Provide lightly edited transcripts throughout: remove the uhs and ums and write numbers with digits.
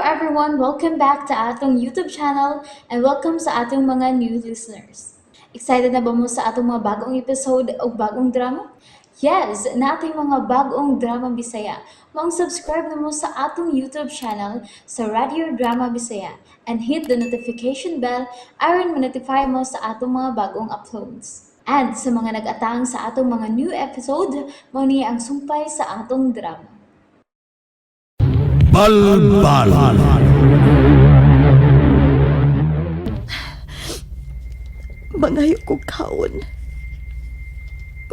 everyone! Welcome back to atong YouTube channel and welcome sa atong mga new listeners. Excited na ba mo sa atong mga bagong episode o bagong drama? Yes, nating mga bagong drama Bisaya. Maong subscribe na mo sa atong YouTube channel sa Radio Drama Bisaya and hit the notification bell aron ma-notify mo sa atong mga bagong uploads. And sa mga nag-atang sa atong mga new episode, mao ni ang sumpay sa atong drama. Balbal. Mangayo ko kaon.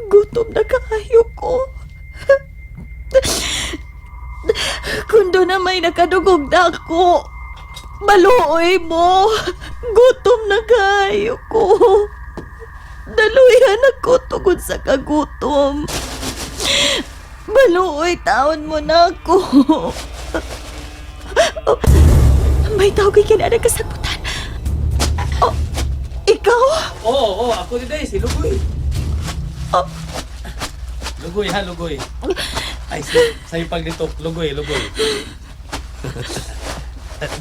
Gutom na kaayo ko. Kundo na may nakadugog na ako. Maluoy mo. Gutom na kaayo ko. Daluyan ako tungod sa kagutom. Maluoy taon mo na ako. Oh, may tao kay kinada kasagutan. Oh, ikaw? Oo, oo, ako din eh, si Lugoy. Oh. Lugoy ha, Lugoy. Ay, sa'yo paglitok, Lugoy, Lugoy.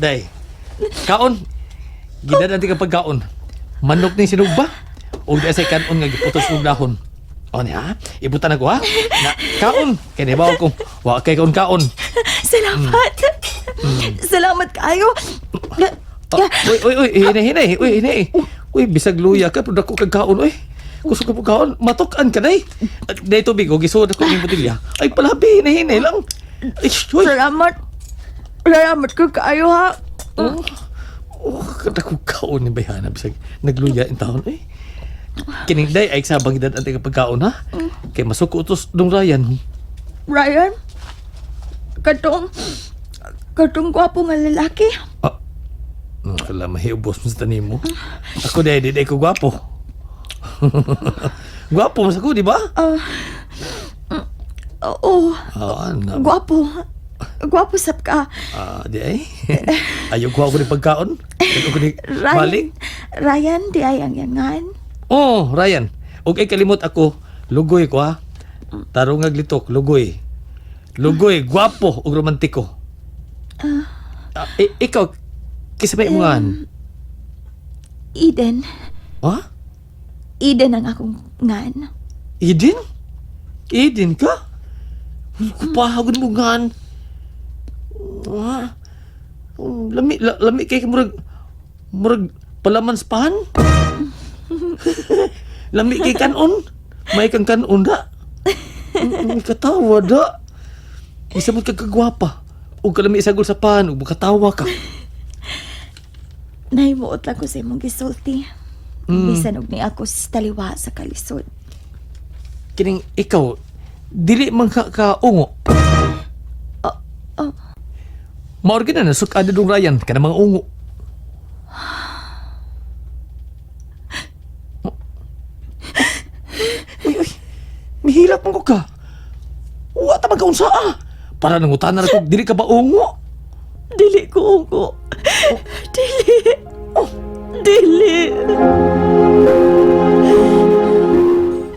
Day, kaon. Gidad natin ka pagkaon. Manok ni sinugba. O di sa kanon nga giputos og dahon. O ni ha, ibutan ako ha. Na, kaon. Kay nibaw ko. Wa kay kaon kaon. Salamat. Salamat kayo. Ah, uy, uy, uy, hinay, hinay, uy, hinay. Uy, bisag luya ka, pero dako kag kaon, uy. Kusog ka po kaon, matuk-an ka, day. At day tubig, o gisuod ako yung botilya. Ay, palabi, hinay, hinay lang. Ay, uy. Salamat. Salamat ko kayo ha. Oh, oh, kadako kaon ni Bayhana, bisag nagluya in taon, uy. Kining day, ay sabang dad ang pagkaon, ha? Kay masuko utos dong Ryan. Ryan, katong gwapo nga lalaki. Ah, wala, mahiubos mo sa tanim mo. Ako day, di day ko gwapo. Gwapo mas ako, di ba? Oo, Ah, na, gwapo. Gwapo sab ka. Ah, di ay. Ayaw ko ako ni pagkaon. Ayaw ko ni Ryan, balik. Ryan, di ay ang yangan. Oh, Ryan. Og ay kalimot ako, lugoy ko ha. Tarong nga litok, lugoy. Lugoy, gwapo ug romantiko. Ah, ikaw, kinsa may imong ngan? Eden. Ha? Eden ang akong ngan. Eden? Eden ka? Kupahagod mo ngan. Ah, lami, lami kay murag palaman sa pan. Lami kay kanon. May kang kanon da. May katawa da. Isa mo kagwapa. Ug kalami isagol sa pan, ug makatawa ka. Nahimuot lang ko sa imong gisulti. Bisan og ni ako sa taliwa sa kalisod. Kining ikaw, dili man ka kaungo. Oh. Maor gina na suk dong Ryan kana mga ungo. Uy, uy. Mihilak man ko ka. Wa ta man kaunsa ah. Para nangutana ra ko dili ka ba ungo? Dili ko ungo. Dili. Oh, dili.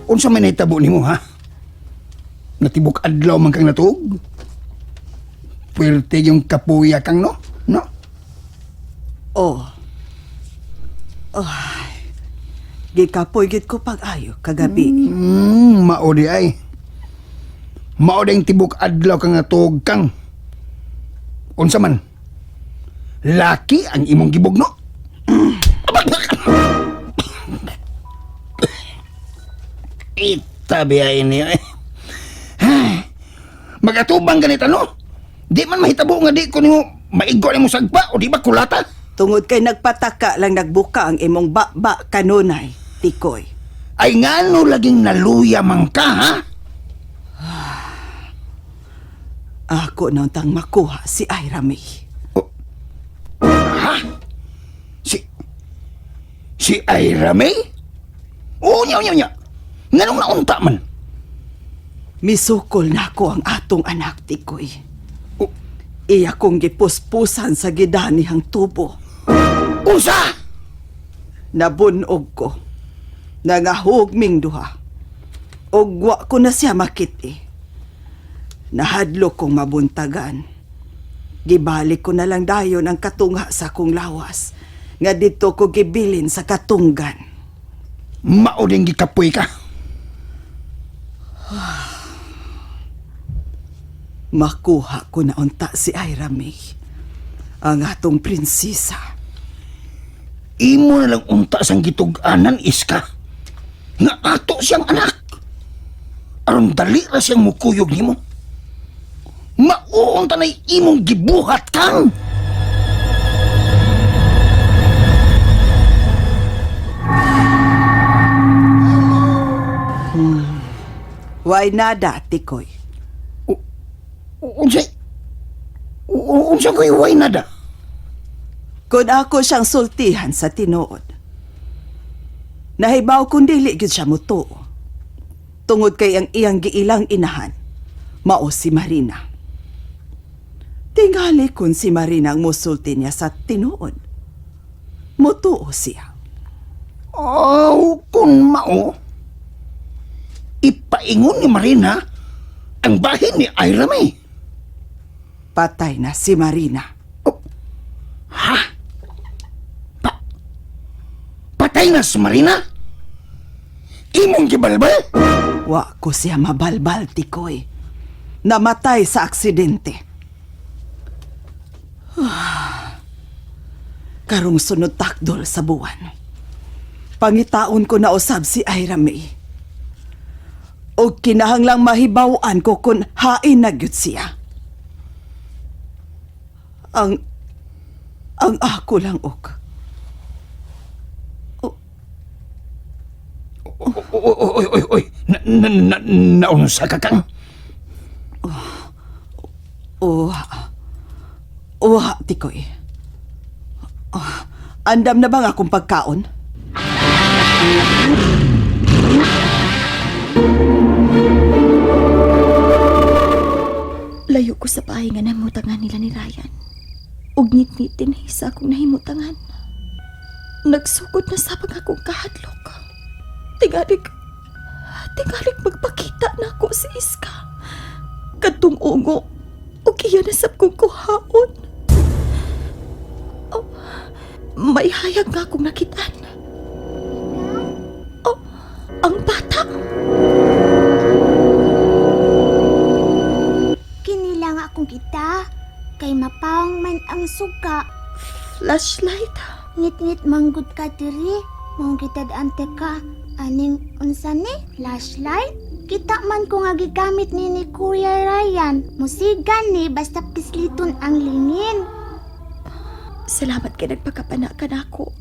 Unsa may nahitabo nimo ha? Natibok adlaw man kang natuog? Puwerte yung kapuya kang no? No? Oh. Oh. Gikapoy gid ko pag-ayo kagabi. Mao di ay. Mao di ang tibok adlaw kang natuog kang. Unsa man? Laki ang imong gibugno. Ita biya ini eh. Magatubang ganit ano? Di man mahitabo nga di ko nimo maigo nimo sagpa o di ba kulata? Tungod kay nagpataka lang nagbuka ang imong ba kanunay, Tikoy. Ay ngano laging naluya man ka ha? Ako na untang makuha si Ira May. Oh. Ha? Si Ira May? Oo, nya, nya, nya. Nganong naunta man? Misukol na ako ang atong anak, Tikoy. Oh. Iya kong gipuspusan sa gidanihang tubo. Unsa? Nabunog ko. Nangahug ming duha. Og wa ko na siya makiti. Nahadlo kong mabuntagan. Gibalik ko na lang dayon ang katunga sa akong lawas nga didto ko gibilin sa katunggan. Mao ding gikapoy ka. Makuha ko na unta si Ira May, ang atong prinsesa. Imo na lang unta sang gitug-anan iska. Nga ato siyang anak. Aron dali ra siyang mukuyog nimo. Mauunta na imong gibuhat kang. Way nada, Tikoy. Unsay unsa ko'y way nada? Kung ako siyang sultihan sa tinuod. Nahibaw kung dili gyud siya mutuo. Tungod kay ang iyang giilang inahan, mao si Marina. Tingali kun si Marina ang musulti niya sa tinuod. Mutuo siya. Aw, kung mao. Ipaingon ni Marina ang bahin ni Ira May. Patay na si Marina. Ha? Patay na si Marina? Imong gibalbal? Wa ko siya mabalbal, Tikoy. Namatay sa aksidente. Karong sunod takdol sa buwan. Pangitaon ko na usab si Ira May. O kinahanglang mahibaw-an ko kung hain na gyud siya. Ang ang ako lang og. Oy, oy, oy, oy. Na, na, na, naunsa ka kang? Uha. Uha, Tikoy. Oh, andam na ba nga akong pagkaon? Layo ko sa bahay nga namutangan nila ni Ryan. Ug ngit-ngit din sa akong nahimutangan. Nagsugod na sa pag akong kahadlok. Tingalik, tingalik magpakita na ako si Iska. Kadtong ungo, ug iya na sab kong kuhaon. Oh, may hayag nga akong nakitaan. Oh, ang bata. Kinila nga akong kita. Kay mapawang man ang suka. Flashlight. Ngit-ngit manggod ka diri. Mao kita ante ka. Aning unsa ni? Flashlight? Kita man ko nga gigamit ni Kuya Ryan. Musigan ni basta pisliton ang lingin. Salamat kay nagpakapana ka nako.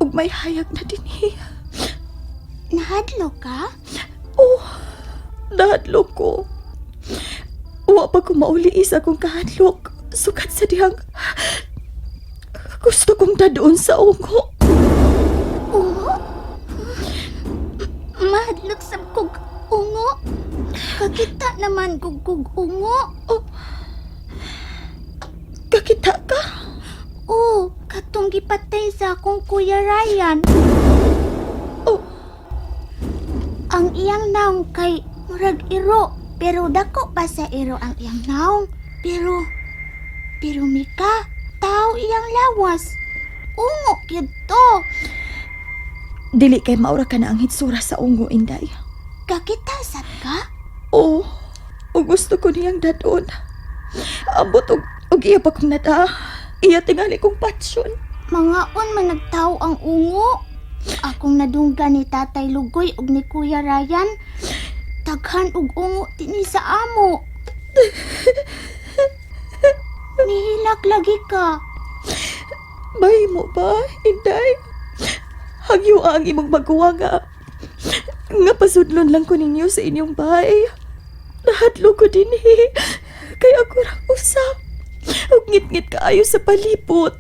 Ug may hayag na dinhi. Nahadlo ka? Oh, nahadlok ko. Wa pa ko mauli isa kong kahadlok. Sukat sa dihang gusto kong dadoon sa ungo. Ungo? Mahadlok sab kog ungo. Kakita naman kog kog ungo. Oh, kakita ka? Oh, katong gipatay sa akong Kuya Ryan. Oh, Ang iyang naong kay murag iro, pero dako pa sa iro ang iyang naong. Pero, pero Mika, tao iyang lawas. Ungo gyud to. Dili kay maura ka na ang hitsura sa ungo, Inday. Kakita sad ka? Oh, o gusto ko niyang dadoon. Ambot og, og iya pa kong nada. Iya tingali kong patsyon. Mangaon man nagtao ang ungo. Akong nadunggan ni Tatay Lugoy ug ni Kuya Ryan. Daghan og ungo dinhi sa amo. Nihilak lagi ka. May mo ba, Inday? Hagyo ang imong magawa nga. Nga pasudlon lang ko ninyo sa inyong bahay. Nahadlo ko din eh. Kaya ako ra usap. Ug ngit-ngit kaayo sa palibot.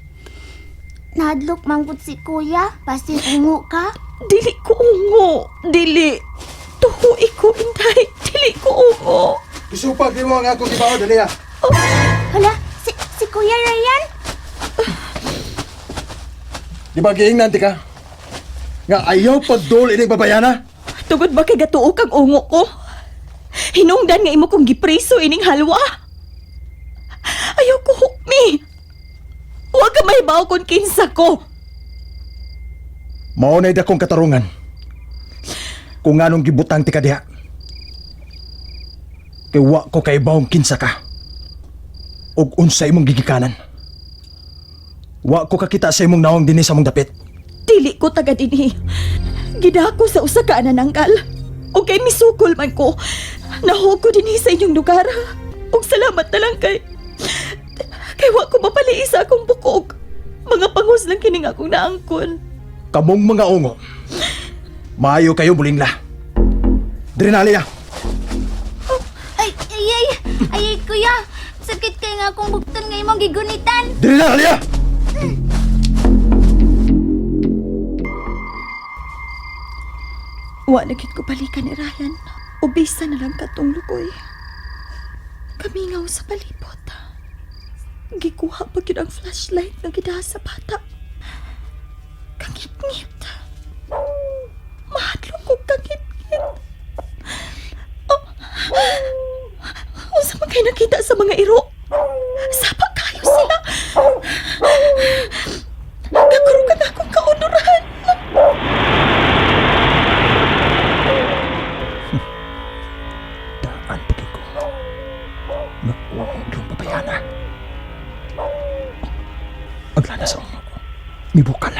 Nahadlok manggod si Kuya, basin ungo ka. Dili ko ungo. Dili. Tuhuy ko, Inday. Dili ko ungo. Isupag nimo ang akong gibaon dali ah. Hala, si Kuya Ryan? Di ba giingnan ti ka? Nga ayaw pagdol ining babayana? Tugod ba kay gatuo kag ungo ko? Hinungdan nga imo kong gipreso ining halwa. Ayaw ko. kahibaw kung kinsa ko. Mao na'y dakong katarungan. Kung nganong gibutang ti ka diha. Kay wa ko kaibawong kinsa ka. Ug unsa imong gigikanan. Wa ko kakita sa imong naong dinhi sa among dapit. Dili ko taga dinhi. Gidako sa usa ka ananangkal. O kay misukol man ko. Nahuog ko dinhi sa inyong lugar. Og salamat na lang kay wa ko mapalii sa akong bukog. Mga pangos lang kining akong naangkon. Kamong mga ungo. Maayo kayo bulingla. Diri na Aliyah. Ay, ay, ay, ay, ay, kuya. Sakit kay nga akong bukton nga imong gigunitan. Diri na Aliyah. Wa na gyud ko balikan ni Ryan. Ubisa na lang katong lukoy. Kamingaw sa palibot. Gikuha pa gyud ang flashlight nga gidaha sa bata. Kangit-ngit. Mahadlok ko kangit-ngit. Oh. Unsa man kay nakita sa mga iro? Sapa kayo sila. Kakurugan akong kaunuran. Daan pagay ko. Nga ungo yung babayana. Aglana sa ungo. Mibukal.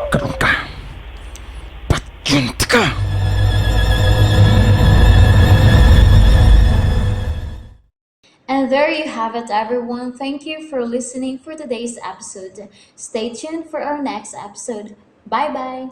Karon ka. Patyunt ka. And there you have it, everyone. Thank you for listening for today's episode. Stay tuned for our next episode. Bye bye.